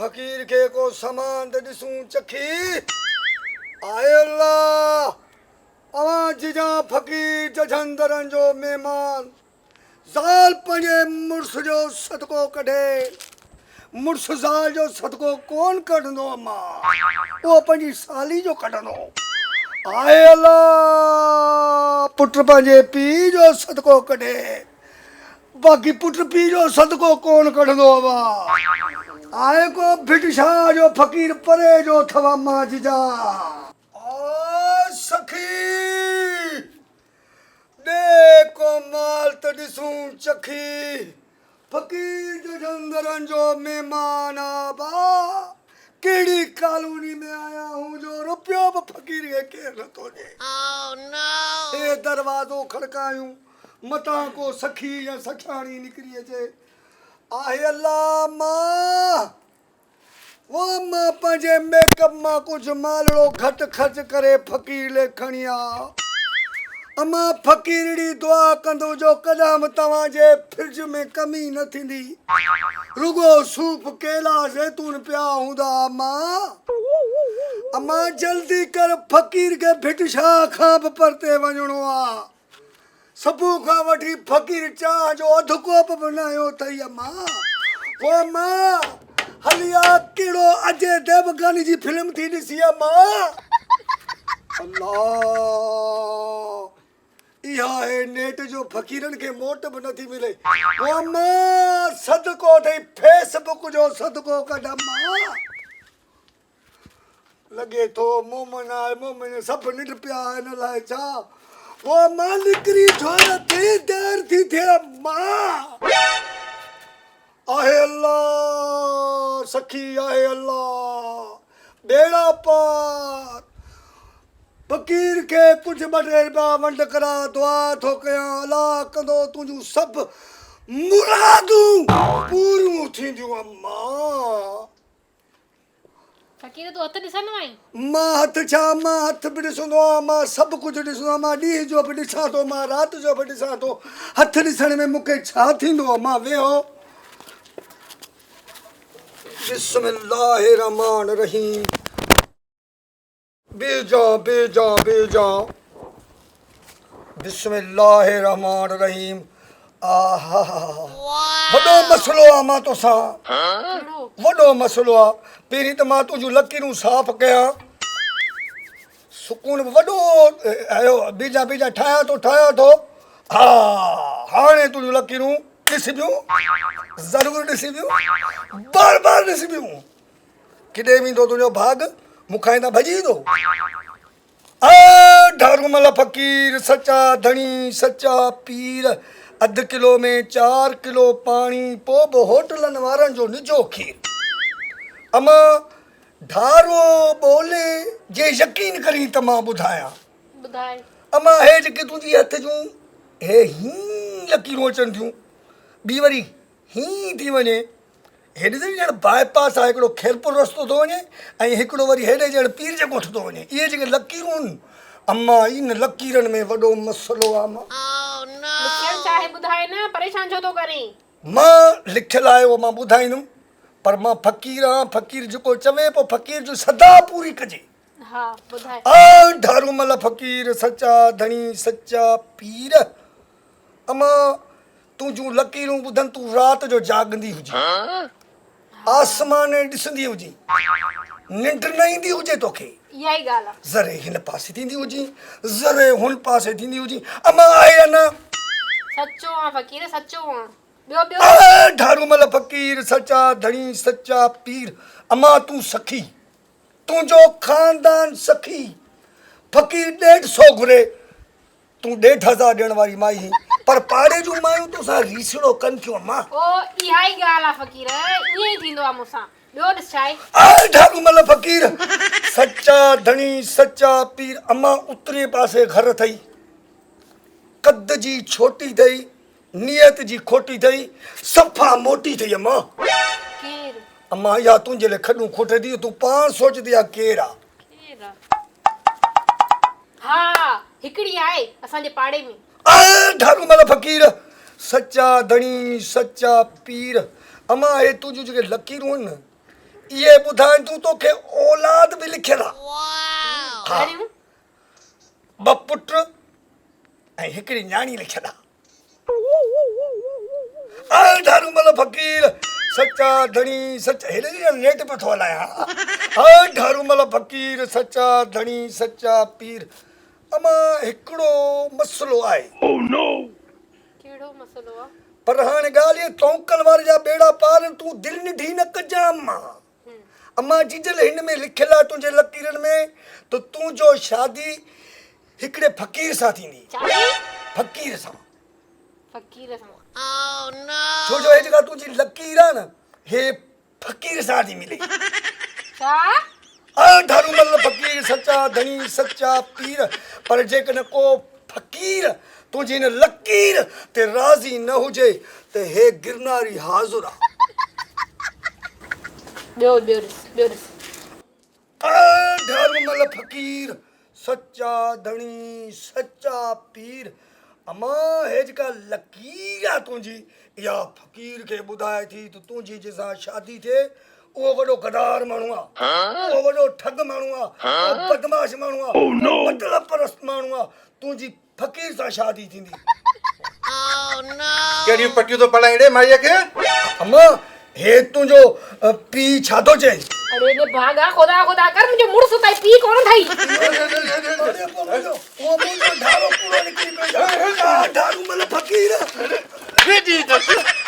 فقير کي ڪو سامان ته ڏسون چکي. آهي الله! اوهان جيجان فقير ججهندرن جو مهمان. زال پنهنجي مڙس جو صدقو ڪڍي. مڙس زال جو صدقو ڪونه ڪڍندو اما، اهو پنهنجي سالي جو ڪڍندو. آهي الله! پٽ پنهنجي پيء جو صدقو ڪڍي. باقي پٽ پيء جو صدقو ڪونه ڪڍندو اما. آهي ڪو ڀٽ شاهه جو فقير پري جو اٿو اما جيجا. آ سخي! ڏي ڪو مال ته ڏسون چکي. فقير ججهندرن جو مهمان آ با. ڪهڙي ڪالوني ۾ آيا آهون جو رپيو به فقير کي ڪير نه ٿو ڏي. هي دروازو کڙڪايون متان ڪو سخي يا سخياڻي نڪري اچي. آهي الله مان وو مان پنهنجي ميڪ اپ مان ڪجهه مالڙو گهٽ خرچ ڪري فقير لي کڻي آ. امان فقيرڙي دعا ڪندو جو ڪڏهن به توهان جي فرج ۾ ڪمي نه ٿيندي. رڳو صوف ڪيلا زيتون پيا هوندا امان. امان جلدي ڪر فقير کي ڀٽ شاهه کان به پرتي وڃڻو آ. صبح کان وٺي فقير چانهه جو اڌ ڪوپ به نه هنيو اٿئي امان. او امان هلي آ ڪهڙو اجي ديوگن جي فلم ٿي ڏسي امان. الله اها آهي نيٽ جو فقيرن کي موٽ به نٿي ملي. او امان صدقو اٿئي فيس بڪ جو صدقو ڪڍ امان. لڳي ٿو مومن آهي مومن سڀ ننڊ پيا آهن الائي ڇا او مان نڪري ڇو نه ٿي دير ٿي ٿئي مان آهي الله سخي آهي الله ٻيڙا پار فقير کي ڪجهه ٻه ٽي رپيا ونڊ ڪرا دعا ٿو ڪيان الله ڪندو تنهنجون سڀ مرادون پوريون ٿينديون امان فقير تون هٿ ڏسندو آهين؟ مان هٿ ڇا مان هٿ به ڏسندو آهيان مان سڀ ڪجهه ڏسندو آهيان مان ڏينهن جو به ڏسان ٿو مان رات جو به ڏسان ٿو هٿ ڏسڻ ۾ مون کي ڇا ٿيندو آهي مان ويهو بسم الله الرحمٰن الرحيم بيجان بيجان بيجان بسم الله الرحمٰن الرحيم آها وڏو مسئلو آ مان توسان وڏو مسئلو آ پهرين ته مان تنهنجون لڪيرون صاف ڪيان سڪون به وڏو آيو بيجان بيجان ٺاهيان ٿو ٺاهيان ٿو ها هاڻي تنهنجون لڪيرون ڏسبيون ضرور ڏسبيون بار بار ڏسبيون ڪيڏي ويندو تنهنجو ڀاڳ، مون کان هتان ڀڄي ويندو. اي ڍارومل فقير، سچا ڌڻي، سچا پير، اڌ ڪلو ۾ چار ڪلو پاڻي، پوء به هوٽلن وارن جو نجو کير. امان، ڍارو ٻولي، جي يقين ڪرين ته مان ٻڌايان. ٻڌاء. امان، هي جيڪي تنهنجي هٿ جون هي هين لڪيرون اچن ٿيون، ٻي وري هين ٿي وڃي. هيڏي ته ڄڻ باء پاس آهي هڪڙو خيرپور رستو ٿو وڃي ۽ هڪڙو وري هيڏي ڄڻ پير جي ڳوٺ ٿو وڃي اهي جيڪي لڪيرون آهن اما ان لڪيرن ۾ وڏو مسئلو آهي اما. لکيل ڇا آهي ٻڌاء نه پريشان ڇو ٿو ڪرين. مان لکيل آهي اهو مان ٻڌائيندم پر مان فقير آهيان فقير جيڪو چوي پوء فقير جي صدا پوري ڪجي. ها ٻڌاء. آ ڍارومل فقير سچا ڌڻي سچا پير اما تنهنجون لڪيرون ٻڌن تون رات جو جاڳندي هجين آسمان ڏي ڏسندي هجين ننڊ نه ايندي هجي توکي اها ئي ڳالهه آ. ذري هن پاسي ٿيندي هجين ذري هن پاسي ٿيندي هجين اما آهي يا نه. سچو آن فقير سچو آن ٻيو ٻيو. آ ڍارومل فقير سچا ڌڻي سچا پير اما تون سخي تنهنجو خاندان سخي فقير ڏيڍ سو گهري تون ڏيڍ هزار ڏيڻ واري مائي هين پر پاڙي جون مايون تو سان ريسڙو ڪن ٿيون اما. او اها ئي ڳالهه آ فقير ائين ئي ٿيندو آ مون سان ٻيو ڏس ڇا آهي. آ ڍاڳومل فقير سچا ڌڻي سچا پير اما اترين پاسي گهر اٿئي قد جي ڇوٽي اٿئي نيت جي کوٽي اٿئي صفا موٽي اٿئي اما. ڪير. اما اها تنهنجي لاء کڏون کوٽي ٿي تون پاڻ سوچ ته اها ڪير آ. ڪير آ. ها هڪڙي آهي اسان جي پاڙي ۾. آء ڍارومل فقير، سچا ڌڻي، سچا پير، امان اهي تنهنجون جيڪي لڪيرون آهن نه، اهي ٻڌائين تون توکي اولاد به لکيل آ. ها. گهڻيون؟ ٻه پٽ ۽ هڪڙي نياڻي لکيل آ. آء ڌارومل فقير سچا ڌڻي سچ هيڏي ڏي نيٽ پيو ٿو هلايان. آء ڌارومل فقير سچا ڌڻي سچا پير. اما هڪڙو مسئلو آهي. ڪهڙو مسئلو آ؟ پر هاڻي ڳالهه هيء تونڪل واري جا ٻيڙا پار تون دل نڍي نه ڪجان اما. اما جيجل هن ۾ لکيل آ تنهنجي لڪيرن ۾ ته تنهنجو شادي هڪڙي فقير سان ٿيندي. شادي؟ فقير سان. فقير سان. ڇو جو هي جيڪا تنهنجي لڪير آ نه هي فقير سان ٿي ملي. ڇا؟ آ ڌارومل فقير سچا ڌڻي سچا پير پر جيڪڏهن ڪو فقير تنهنجي هن لڪير تي راضي نه هجي ته هي گرناري حاضر آ. ٻيو ٻيو ڏس ٻيو ڏس. آ ڌارومل فقير سچا ڌڻي سچا پير امان هي جيڪا لڪير آ تنهنجي اها فقير کي ٻڌائي ٿي ته تنهنجي جنهن سان شادي ٿئي اهو وڏو غدار ماڻهو آ اهو وڏو ٺڳ ماڻهو آ اهو بدمعاش ماڻهو آ اهو مطلب پرست ماڻهو آ تنهنجي فقير سان شادي ٿيندي. ڪهڙيون پٽيون ٿو پڙهائين ڙي مائيء کي. اما هي تنهنجو پيء ڇا ٿو چئي؟ اڙي نڀاڳا خدا خدا ڪر منهنجو مڙس اٿئي پيء ڪونه اٿئي. اڙي پوء منهنجو اهو منهنجو ڍارو ڪوڙو نڪري پيو ڇا؟ ڍارو مل فقير. ڀيڄي اٿس.